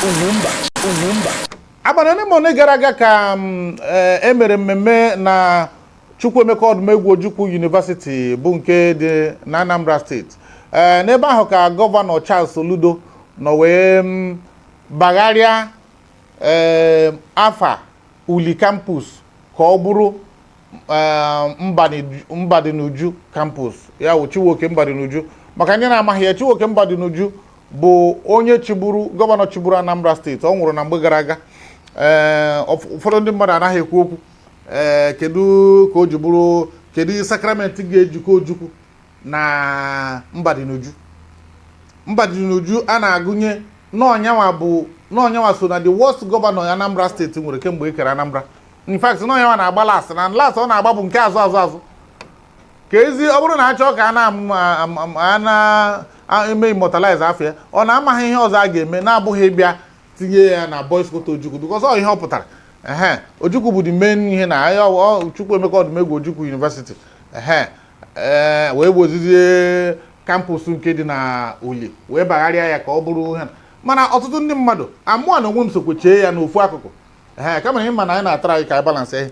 Ugwumba, Ugwumba. Abalị ole ma ole gara aga ka e mere mmemme na Chukwuemeka Odumegwu Ojukwu University, bụ nke dị na Anambra Steeti. N'ebe ahụ ka Gọvanọ Charles Soludo nọ wee bagharịa afa Uli Campus ka ọ bụrụ Mbadinuju Campus, ya wụ Chinwoke Mbadinuju. Maka ndị na-amaghị ya, Chinwoke Mbadinuju bụ onye chịburu, gọvanọ chịburu Anambra Steeti. Ọ nwụrụ na mgbe gara aga. Ụfọdụ ndị mmadụ anaghị ekwu okwu, kedu ka o ji bụrụ, kedu sakramenti ga-ejikọ Ojukwu na Mbadinuju? Mbadinuju a na-agụnye n'ọnyanwa bụ n'ọnyanwa so na the worst gọvanọ Anambra Steeti nwere kemgbe e kere Anambra. In fact, n'ọnyanwa na-agba last na last, ọ na-agba bụ nke azụ azụ azụ ka ezi. Ọ bụrụ na achọ ka a na-eme immortalize afọ ya, ọ na-amaghị ihe ọzọ a ga-eme na-abụghị ịbịa tinye ya na boys quarter Ojukwu, because ọ ihe ọ pụtara, ehe, Ojukwu bụ the main ihe na ya. Chukwuemeka Odumegwu Ojukwu University, ehe, ee, wee gbozizie campus nke dị na Uli, wee bagharịa ya ka ọ bụrụ ihe. Mana ọtụtụ ndị mmadụ amụọ na onwe m sokwe chee ya n'ofu akụkụ, ee, kama na ịma na anyị na-atara anyị ka anyị balance ihe.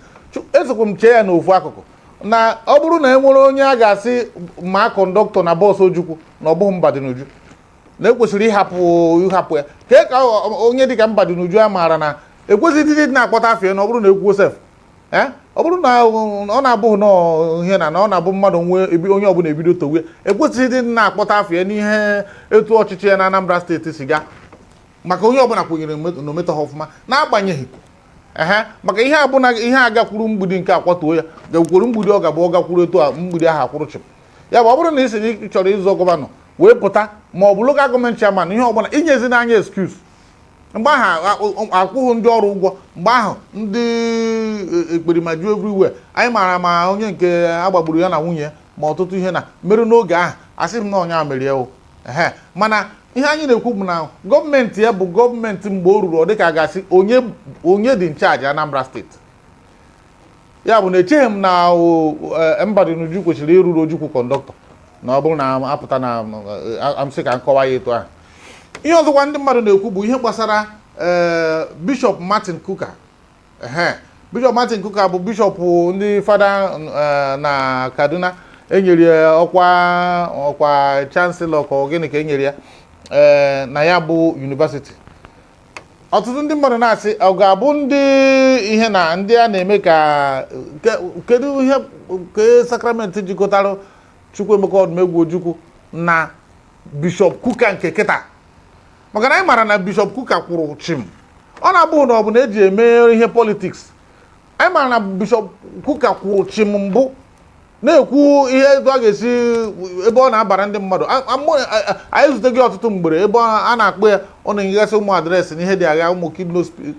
Esokwe m chee ya n'ofu akụkụ na ọ bụrụ na e nwere onye a ga-asị ma conductor na bọọsụ Ojukwu, na ọ bụghị Mbadinuju, na ekwesịrị ịhapụ ya kee ka onye dịka Mbadinuju a maara na ekwesịghị ịdị na-akpọta afọ ya. Na ọ bụrụ na ekwuo sef, ee, ọ bụrụ na ọ na-abụghị nọọ ihe na ọ na-abụ mmadụ nwee onye ọbụla ebido towe, ekwesịghị ịdị na-akpọta afọ ya n'ihe etu ọchịchị ya na Anambra Steeti si gaa, maka onye ọbụla kwenyere na ometọ ha ọfụma. N'agbanyeghị, ehe, maka ihe abụ na ihe agakwuru mgbidi nke akwatuo ya, gakwuru mgbidi, ọ gabụ ọ gakwuru etu a mgbidi ahụ akwụrụ chịm. Ya bụ, ọ bụrụ na ị sị na ị chọrọ ịzọ gọvanọ wee pụta, ma ọ bụ local government chairman, ihe ọbụla, inyezi n'anya excuse mgbe ahụ akwụghị ndị ọrụ ụgwọ, mgbe ahụ ndị ekperima ju everywhere. Anyị maara ma onye nke agbagburu ya na nwunye ya, ma ọtụtụ ihe na merụ n'oge ahụ. Asị m na ọnya merie o, ehe, mana ihe anyị na-ekwu bụ na gọọmenti ya bụ gọọmenti mgbe o ruru, ọ dịka a ga-asị onye onye dị in charge Anambra Steeti. Ya bụ na echeghị m na Mbadinuju kwesịrị ịrụrụ Ojukwu conductor, na ọ bụrụ na apụta na amsị ka nkọwa ya etu ahụ. Ihe ọzọkwa ndị mmadụ na-ekwu bụ ihe gbasara Bishọp Martin Kuka. Ehe, Bishọp Martin Kuka bụ bishọp ndị fada na Kaduna. Enyere ya ọkwa chancellor, ka ọ gịnị ka enyere ya, na ya bụ university. Ọtụtụ ndị mmadụ na-asị ọ ga-abụ ndị ihe na ndị a na-eme ka kedu ihe ke sakramenti jikọtara Chukwuemeka Odumegwu Ojukwu na Bishọp Kuka nke kịta, maka na anyị mara na Bishọp Kuka kwụrụ chim. Ọ na-abụghị na ọ bụ na eji eme ihe politics. Anyị mara na Bishọp Kuka kwụrụ chim mbụ, na-ekwu ihe etu a ga-esi ebe ọ na-abara ndị mmadụ. Anyị zuteghị ọtụtụ mgbere ebe a na-akpọ ya, ọ na-enyegasị ụmụ address na ihe dị agha, ụmụ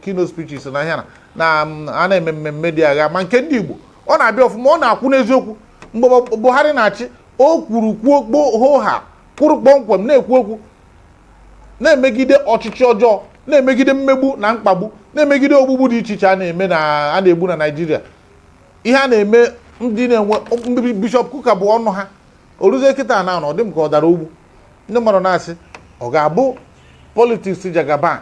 keynote speeches na ihe na a na-eme mmemme dị agha, ma nke ndị Igbo, ọ na-abịa ọfụma, ọ na-akwụ n'eziokwu. Mgbe Buhari na-achị, o kwuru kwuo kpo hoo ha, kwuru kpọmkwem, na-ekwu okwu na-emegide ọchịchị ọjọọ, na-emegide mmegbu na mkpagbu, na-emegide ogbugbu dị iche iche a na-eme na a na-egbu na Naịjirịa, ihe a na-eme ndị na-enwe mbibi. Bishọp Kuka bụ ọnụ ha oruzie kịta na ọ dị m ka ọ dara ugwu. Ndị mmadụ na-asị ọ ga-abụ politics Jagaban,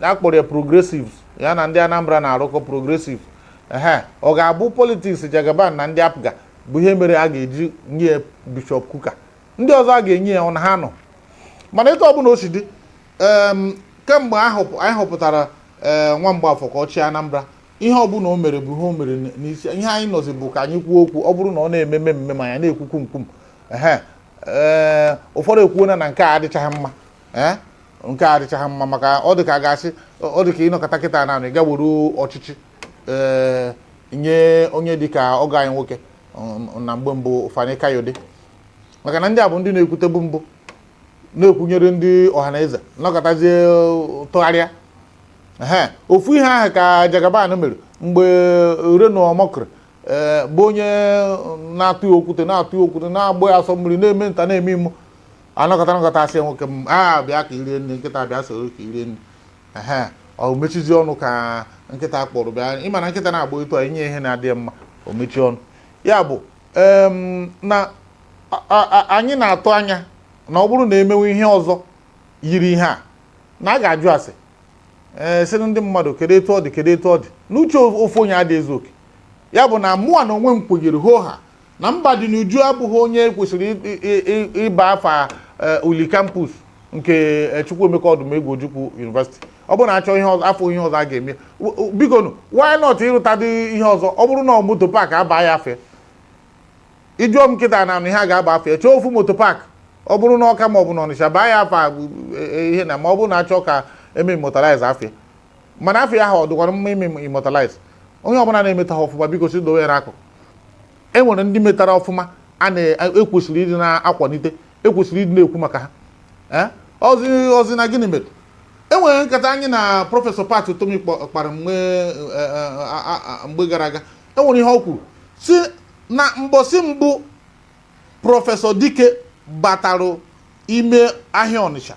akpọrọ ya progressives, ya na ndị Anambra na-arụkọ progressive. Ehe, ọ ga-abụ politics Jagaban na ndị APGA bụ ihe mere a ga-eji nye Bishọp Kuka. Ndị ọzọ a ga-enye ya, ọ na ha nọ. Mana etu ọbụla o si dị, kemgbe ahụ anyị họpụtara nwa Mgbafọ ka ọ chịa Anambra, ihe ọbụla o mere bụ ihe o mere n'isi. Ihe anyị nọzi bụ ka anyị kwuo okwu. Ọ bụrụ na ọ na-ememe mmemme, ma ya na-ekwu kwumkwum, ehe, ee, ụfọdụ ekwuona na nke a adịchaghị mma. Ee, nke a adịchaghị mma, maka ọ dị ka a ga-asị ọ dị ka ịnọkọta kịta na ị ga were ọchịchị, ee, nye onye dị ka ọgọ anyị nwoke na mgbe mbụ, Fani Kayode, maka na ndị a bụ ndị na-ekwutebu mbụ na-ekwunyere ndị Ọhaneze, nọkọtazie tụgharịa. Ehe, ofu ihe ahụ ka Jagaban mere mgbe Reno Omokri, ee, bụ onye na-atụ ya okwute, na-atụ ya okwute, na-agba ya asọ mmiri, na-eme nta, na-eme imo, anọkọta nọkọta asị nwoke m a bịa ka irie nri, nkịta bịa soro ka irie nri. Ehe, ọ mechizi ọnụ ka nkịta kpọrọ bịa. Ịma na nkịta na-agba etu a, inye ihe na-adịghị mma, o mechie ọnụ. Ya bụ na anyị na-atụ anya na ọ bụrụ na emewe ihe ọzọ yiri ihe a. Na a ga-ajụ ase, ee, sị ndị mmadụ kedu etu ọ dị, kedu etu ọ dị n'uche ofu onye adịghị ezu oke. Ya bụ na mụa na onwe m kwenyere hoo ha na Mbadinuju abụghị onye kwesịrị ịba afa Uli Campus nke Chukwuemeka Odumegwu Ojukwu University. Ọ bụrụ na achọ ihe ọzọ, afọ ihe ọzọ a ga-eme, biko nụ, why not ịrụtadị ihe ọzọ? Ọ bụrụ na moto park, aba ya afọ. Ịjụọ m nkịta na ihe a ga-aba afọ ya, chọọ ofu moto park, ọ bụrụ na Ọka ma ọ bụ na Ọnịsha, baa ya afa ihe na ma ọ bụrụ na achọ ka eme immortalize afọ. Mana afọ ya ahụ ọ dịkwara mma ime immortalize? Onye ọbụla na-emeta ha ọfụma, biko si dowe ya n'akụkụ. E nwere ndị metara ọfụma a na-ekwesịrị ịdị na-akwalite, ekwesịrị ịdị na-ekwu maka ha. Ozi ozi na gịnị mere e nwere nkata anyị na Professor Pat Utomi kpara mgbe gara aga. E nwere ihe ọ kwuru si na mbọsị mbụ Professor Dike batarụ ime ahịa Ọnịsha,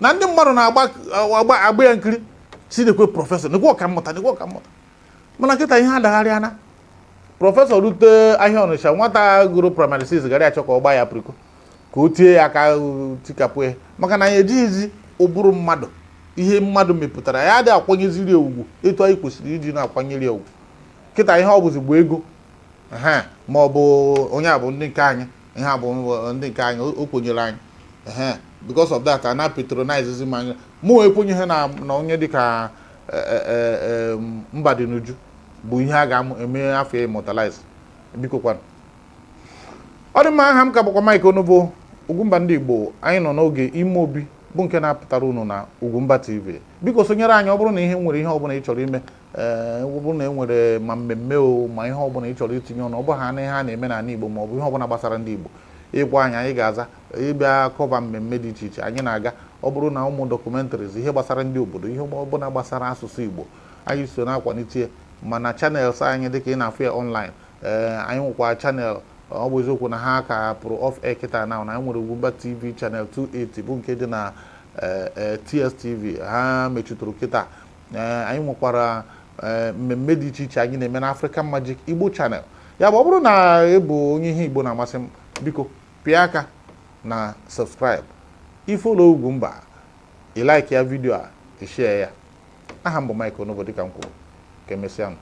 na ndị mmadụ na-agba agba agba ya nkiri, si nekwe professor, nekwe ọkammụta, nekwe ọkammụta. Mana kịta ihe adagharịana. Professor rute ahịa Ọnịsha, nwata gụrụ primary 6 gara achọ ka ọ gbaa ya apriko, ka o tie ya aka tikapụ ya, maka na anyị ejighịzi ụbụrụ mmadụ. Ihe mmadụ mepụtara ya adịghị akwanyeziri ya ugwu etu anyị kwesịrị iji na-akwanyere ya ugwu. Kịta ihe ọ bụzi bụ ego. Ehe, ma ọ bụ onye a bụ ndị nke anyị, ihe a bụ ndị nke anyị, o kwenyere anyị. Ehe, because of that, a na patronize m anya. Mụ ekwenyeghị na onye dịka Mbadinuju bụ ihe a ga-eme afọ ya immortalize. Biko kwanụ. Ọ dị mma. Aha m ka bụkwa Mike Onobo, Ugwumba ndị Igbo. Anyị nọ n'oge ime obi bụ nke na-apụtara unu na Ugwumba TV. Biko sonyere anyị. Ọ bụrụ na ihe nwere ihe ọbụla ị chọrọ ime, ee, ọ bụrụ na e nwere ma mmemme o ma ihe ọbụla ị chọrọ itinye ọnụ, ọ bụ ha na ihe a na-eme n'ala Igbo ma ọ bụ ihe ọbụla gbasara ndị Igbo, ịgwa anyị, anyị ga-aza. Ịbịa cover mmemme dị iche iche anyị na-aga, ọ bụrụ na ụmụ documentaries, ihe gbasara ndị obodo, ihe ọbụla gbasara asụsụ Igbo, anyị so na-akwalite ya. Mana channels anyị dịka ị na-afụ ya online, ee, anyị nwekwa channel. Ọ bụ eziokwu na ha ka pụrụ off air kịta na anyị nwere Ugwumba TV channel 280 bụ nke dị na TSTV, ha mechitụrụ kịta. Ee, anyị nwekwara mmemme dị iche iche anyị na-eme na African Magic Igbo channel. Ya bụ, ọ bụrụ na ị bụ onye ihe Igbo na-amasị m, biko pịa aka na subscribe, i follow Ugwumba, ị like ya video a, ị share ya. Aha m bụ Mike Onobo, dịka m kwuru. Ka emesịa nụ.